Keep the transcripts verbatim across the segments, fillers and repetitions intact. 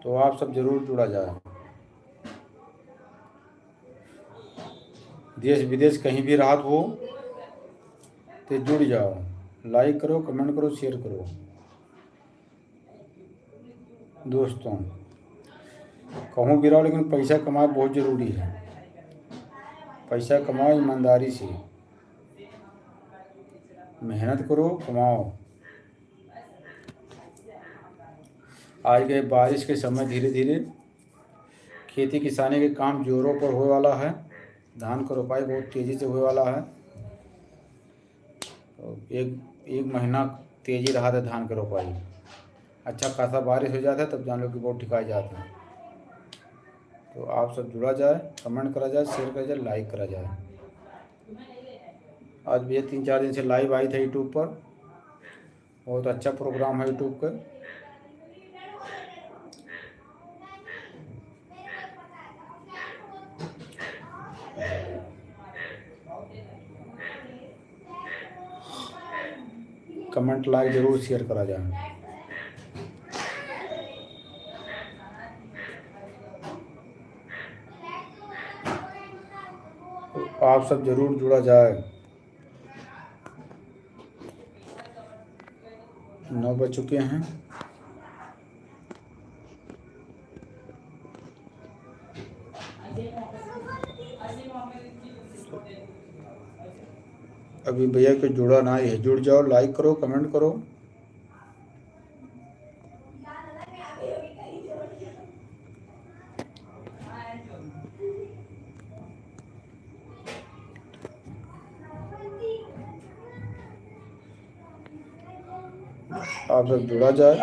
तो आप सब जरूर जुड़ा जाए। देश विदेश कहीं भी रहत हो, तो जुड़ जाओ, like करो, comment करो, share करो। दोस्तों, कहूँ भी रहो, लेकिन पैसा कमाए बहुत जरूरी है। पैसा कमाओ ईमानदारी से, मेहनत करो, कमाओ। आज गए बारिश के समय, धीरे धीरे खेती किसानी के काम जोरों पर होए वाला है। धान क रोपाई बहुत तेजी से होए वाला है। तो एक, एक महीना तेजी रहत है धान क रोपाई। अच्छा खासा बारिश हो जात है, तब जान लो कि बहुत ठिकाई जात है। तो आप सब जुड़ा जाए, comment करा जाए, share करा जाए, like करा जाए। आज भी ये तीन चार दिन से live आई था YouTube पर, बहुत अच्छा program है YouTube का। Comment, like जरूर share करा जाए। तो आप सब जरूर जुड़ा जाए। नौ बज चुके हैं। अभी भैया के जुड़ा ना है, जुड़ जाओ, like करो, comment करो। आप सब जुड़ा जाए,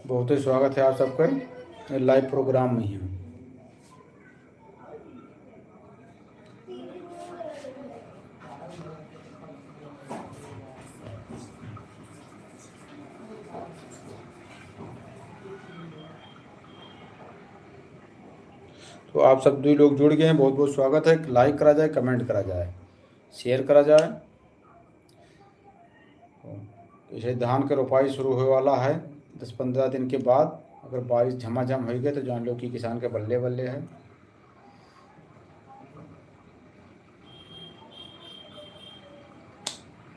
बहुत ही स्वागत है आप सबके live program में ही। तो आप सब दुई लोग जुड़ गए हैं, बहुत बहुत स्वागत है। Like करा जाए, comment करा जाए, share करा जाए। जैसे धान के रोपाई शुरू होए वाला है दस पन्द्रह दिन के बाद, अगर बारिश झमाझम होइ गए तो जान लो कि किसान के बल्ले बल्ले है।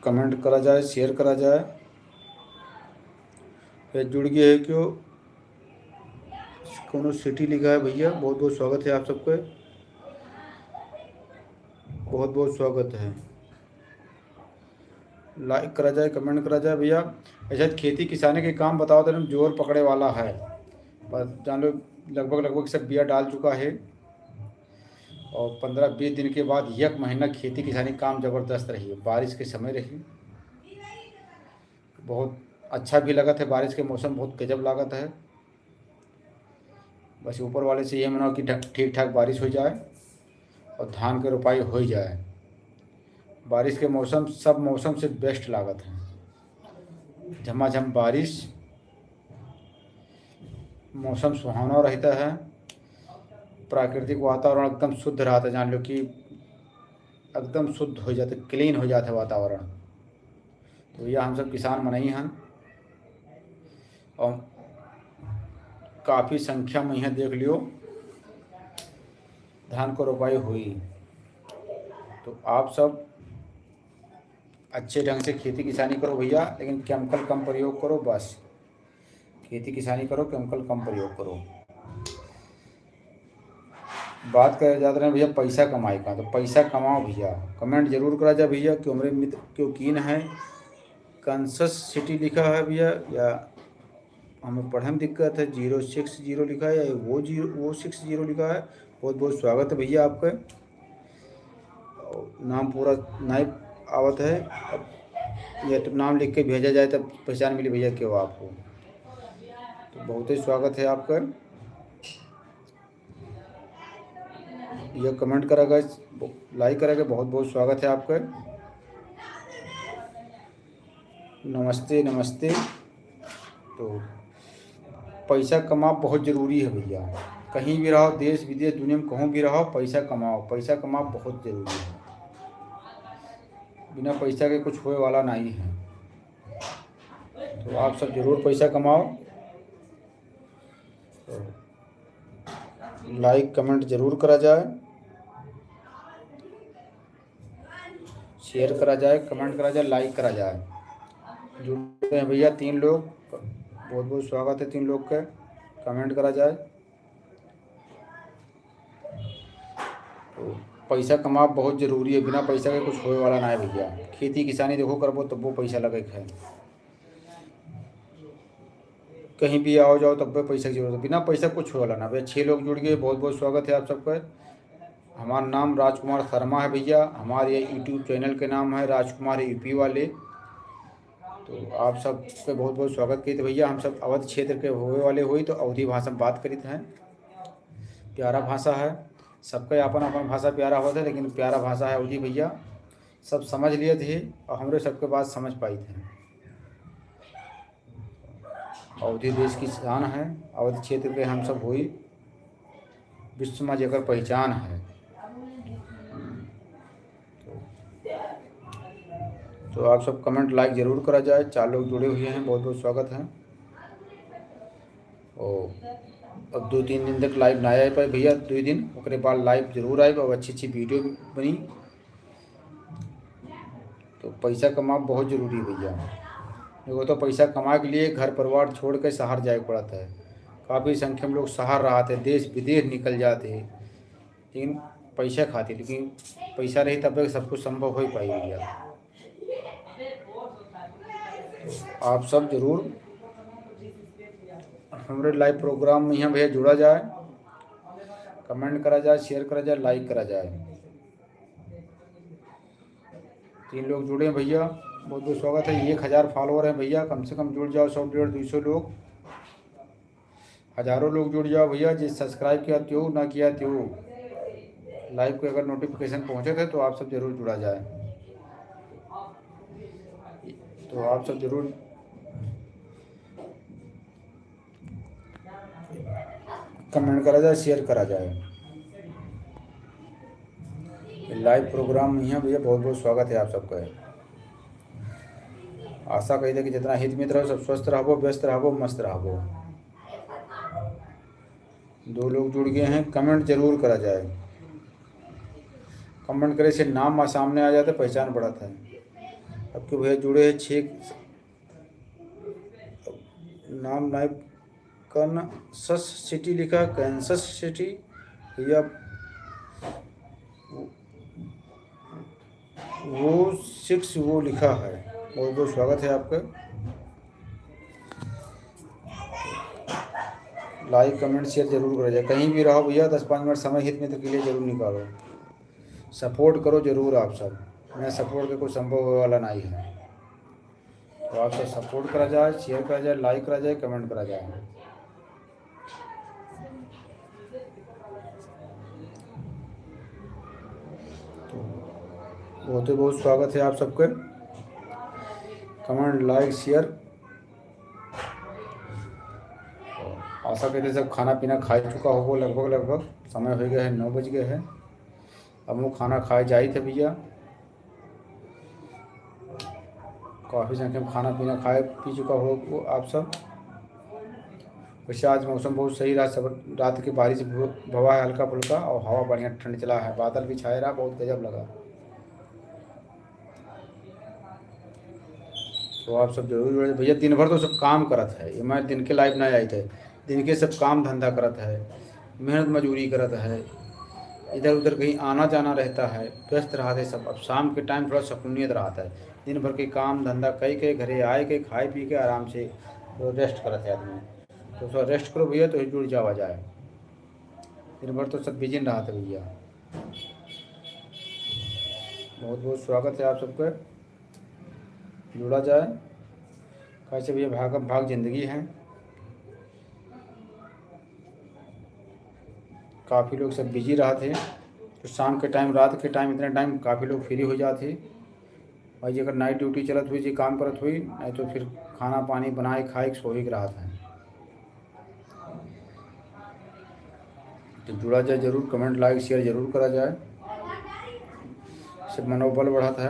Comment करा जाए, share करा जाए। फिर जुड़ गए है क्यों, कौनो city लिखा है भैया, बहुत बहुत स्वागत है आप सबके, बहुत बहुत स्वागत है। Like करा जाए, comment करा जाए भैया। ऐसे खेती किसानी के काम बताओ तो एकदम जोर पकड़े वाला है। बस जान लो, लगभग, लगभग सब बिया डाल चुका है। और पन्द्रह बीस दिन के बाद एक महीना खेती किसानी काम जबरदस्त रही, बारिश के समय रही, बहुत अच्छा भी लगत है। बारिश के मौसम बहुत गजब लागत है। बस ऊपर वाले से ये मनाओ कि ढक-, ठीक ठाक बारिश हो जाए और धान के रोपाई हो जाए। बारिश के मौसम सब मौसम से best लागत है। झमाझम बारिश, मौसम सुहावना रहता है, प्राकृतिक वातावरण एकदम शुद्ध रहता है। जान लो कि एकदम शुद्ध हो जाता है, clean हो जाता है वातावरण। तो यह हम सब किसान मनई हन और काफ़ी संख्या में यहाँ देख लियो धान को रोपाई हुई। तो आप सब अच्छे ढंग से खेती किसानी करो भैया, लेकिन chemical कम प्रयोग करो बस। खेती किसानी करो, chemical कम प्रयोग करो। बात करे जात रहे भैया पैसा कमाए का, तो पैसा कमाओ भैया। Comment जरूर करा जाए भैया कि हमरे मित्र क्यों कीन है, Kansas City लिखा है भैया, या हमें पढ़े में दिक्कत है, zero six zero लिखा है या वो zero, वो six zero लिखा है। बहुत बहुत स्वागत है भैया आपका। और नाम पूरा नहीं आवत है, अब ये तो नाम लिख के भेजा जाए तब पहचान मिली भैया क्यों आपको। तो बहुत ही स्वागत है आपका। ये comment करा गए, like करा गए, बहुत बहुत स्वागत है आपका। नमस्ते, नमस्ते। तो पैसा कमाओ बहुत जरूरी है भैया, कहीं भी रहो, देश विदेश दुनिया में कहूँ भी रहो, पैसा कमाओ, पैसा कमाओ बहुत जरूरी है। बिना पैसा के कुछ होए वाला नहीं है। तो आप सब जरूर पैसा कमाओ। Like comment जरूर करा जाए, share करा जाए, comment करा जाए, like करा जाए। जुड़े हैं भैया तीन लोग, बहुत बहुत स्वागत है तीन लोग के। Comment करा जाए। तो पैसा कमाब बहुत जरूरी है, बिना पैसा के कुछ होए वाला ना है भैया। खेती किसानी देखो करबो तब्बो पैसा लगे के है, कहीं भी आओ जाओ तब्बे पैसा की जरूरत है, बिना पैसा कुछ होए वाला ना। भैया छः लोग जुड़ गए, बहुत बहुत स्वागत है आप सबका। हमारा नाम राजकुमार शर्मा है भैया, हमारे ये YouTube channel के नाम है राजकुमार यूपी वाले। तो आप सबके बहुत बहुत स्वागत करित भैया। हम सब अवध क्षेत्र के होए वाले होई तो अवधी भाषा में बात करित हैं। प्यारा भाषा है, सबके आपन आपन भाषा प्यारा होत है, लेकिन प्यारा भाषा है अवधी भैया। सब समझ लियत ही और हमरे सबके बात समझ पाइत है। अवधी देश की शान है, अवध क्षेत्र के हम सब होई, विश्व में जेकर पहचान है। तो, तो आप सब comment like जरूर करा जाए। चार लोग जुड़े हुए हैं, बहुत बहुत स्वागत है। ओ, अब दो तीन दिन तक live ना आए पाए भैया, दो दिन, ओकरे बाद live जरूर आए, अब अच्छी अच्छी video बनी। तो पैसा कमाब बहुत जरूरी है भैया। एगो तो पैसा कमाए के लिए घर परिवार छोड़ के शहर जाए के पड़त है। काफ़ी संख्या में लोग शहर रहत है, देश विदेश निकल जात है, लेकिन पैसा खातिर। लेकिन पैसा रही तब सब कुछ संभव हो पाई भैया। आप सब जरूर हमरे live program में यहाँ भैया जुड़ा जाए, comment करा जाए, share करा जाए, like करा जाए। तीन लोग जुड़े हैं भैया, बहुत बहुत स्वागत है। एक हज़ार follower हैं भैया, कम से कम जुड़ जाओ, सौ, डेढ़, दो सौ लोग। हजारों लोग जुड़ जाओ भैया, जे subscribe किया त्यो, ना किया त्यो। Live को अगर notification पहुँचत है तो आप सब जरूर जुड़ा जाए। तो आप सब जरूर comment करा जाए, share करा जाए। Live program में यहाँ भैया बहुत बहुत स्वागत है आप सबका। आशा कही था कि जितना हित मित्र हो, सब स्वस्थ रहबो, व्यस्त रहबो, मस्त रहबो। दो लोग जुड़ गए हैं, comment जरूर करा जाए। Comment करे से नाम सामने आ जाता है, पहचान बढ़त है। अब के भैया जुड़े हैं छः, नाम नाइब Kansas City लिखा है, Kansas City, भैया वो six वो लिखा है। बहुत बहुत स्वागत है आपका। Like, comment, share जरूर करा जाए। कहीं भी रहो भैया, दस पाँच मिनट समय हित मित्र के लिए जरूर निकालो, support करो जरूर आप सब। बिना support के कुछ संभव होए वाला नहीं है। तो आप सब support करा जाए, share करा जाए, like करा जाए, comment करा जाए। तो बहुत ही बहुत स्वागत है आप सबके। Comment, like, share। आशा करते सब खाना पीना खा चुका होगा लगभग, लगभग समय हो गया है, नौ बज गए हैं। अब वो खाना खाए जाइत है भैया। काफ़ी संख्या में खाना पीना खाए पी चुका हो वो आप सब। वैसे आज मौसम बहुत सही रहा, सब रात के बारिश भ-, भवा है हल्का फुल्का और हवा बढ़िया ठंड चला है, बादल भी छाए रहा, बहुत गजब लगा। तो आप सब जरूर जुड़े भैया। दिन भर तो सब काम करत है, ये मैं दिन के live ना आइत है, दिन के सब काम धंधा करत है, मेहनत मजूरी करत है, इधर उधर कहीं आना जाना रहता है, व्यस्त रहत है सब। अब शाम के time थोड़ा सुकूनियत रहत है, दिन भर के काम धंधा कई के घरे आए के खाए पी के आराम से rest करत है आदमी। तो थोड़ा rest करो भैया, तो ही जुड़ जावा जाए। दिन भर तो सब busy रहत है भैया। बहुत बहुत स्वागत है आप सबके, जुड़ा जाए। कैसे भैया, भागम भाग जिंदगी है, काफ़ी लोग सब busy रहत है, तो शाम के time, रात के time, इतने time काफ़ी लोग free हो जात है। भाई जेकर night duty चलत हुई, जे काम करत हुई, नहीं तो फिर खाना पानी बनाए खाए के सोए के रहत है। तो जुड़ा जाए जरूर, comment, like, share जरूर करा जाए। इससे मनोबल बढ़त है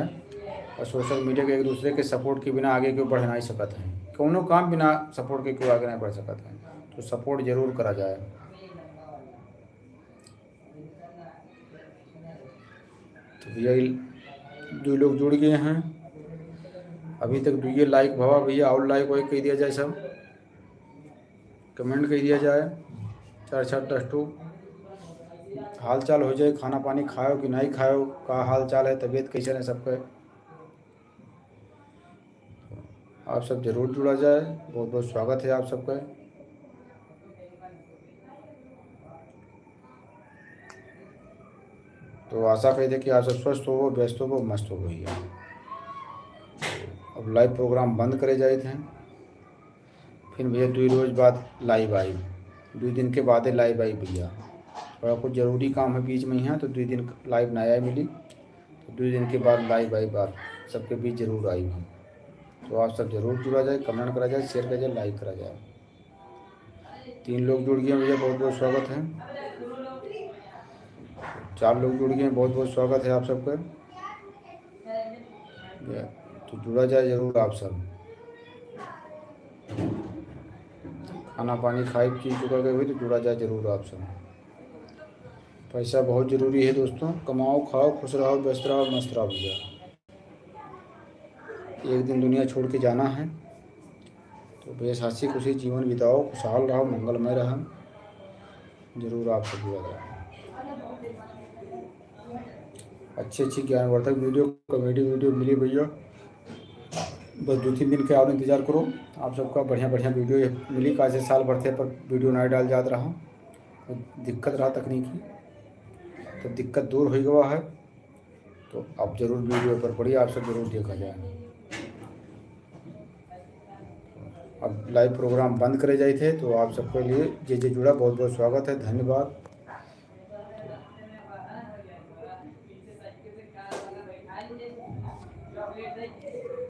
और social media के एक दूसरे के support के बिना आगे क्यों बढ़ नहीं सकत है। कौनो काम बिना support के क्यों आगे नहीं बढ़ सकत है। तो support जरूर करा जाए। तो भैया, ये दुई लोग जुड़ गए हैं, अभी तक दुइये like भवा भैया, और like वाइक कइ दिया जाए सब। Comment कइ दिया जाए, चार चार दस ठो। हाल चाल होइ जाए, खाना पानी खायो कि नाहीं खायो, का हाल चाल है, तबीयत कइसन है सबके। आप सब जरूर जुड़ा जाए, बहुत बहुत स्वागत है आप सबका। तो आशा करी थी कि आप सब स्वस्थ होबो, व्यस्त होबो, मस्त होबो भैया। अब live program बंद करे जाइत हैं, फिर भैया दुई रोज बाद live आई, दुई दिन के बादे live आई भैया। थोड़ा कुछ जरूरी काम है बीच में यहाँ, तो दुई दिन live ना आए मिली, तो दुई दिन के बाद live आई, बात सबके बीच जरूर आई हम। तो आप सब जरूर जुड़ा जाए, comment करा जाए, share करा जाए, like करा जाए। तीन लोग जुड़ गए भैया, बहुत बहुत स्वागत है। चार लोग जुड़ गए, बहुत बहुत स्वागत है आप सबका। या, तो जुड़ा जाए जरूर आप सब। खाना पानी खाए पी चुका गए हुए तो जुड़ा जाए जरूर आप सब। पैसा बहुत जरूरी है दोस्तों, कमाओ खाओ खुश रहो व्यस्त रहो मस्त रहो भैया। एक दिन दुनिया छोड़ के जाना है, तो बेस हंसी खुशी जीवन बिताओ, खुशहाल रहो, मंगलमय रहो। जरूर आप सब जुड़ा रहो। अच्छी अच्छी ज्ञानवर्धक video, comedy video मिली भैया। बस दो तीन दिन के और इंतजार करो, आप सबका बढ़िया बढ़िया video मिली। काहे से साल भर से पर video ना डाल जात रहा, दिक्कत रहा तकनीकी, तो दिक्कत दूर हो गवा है। तो आप जरूर video पर पड़ी, आप सब जरूर देखा जाए। अब live program बंद करे जाइत है, तो आप सबके लिए जे जे जुड़ा बहुत बहुत स्वागत है, धन्यवाद।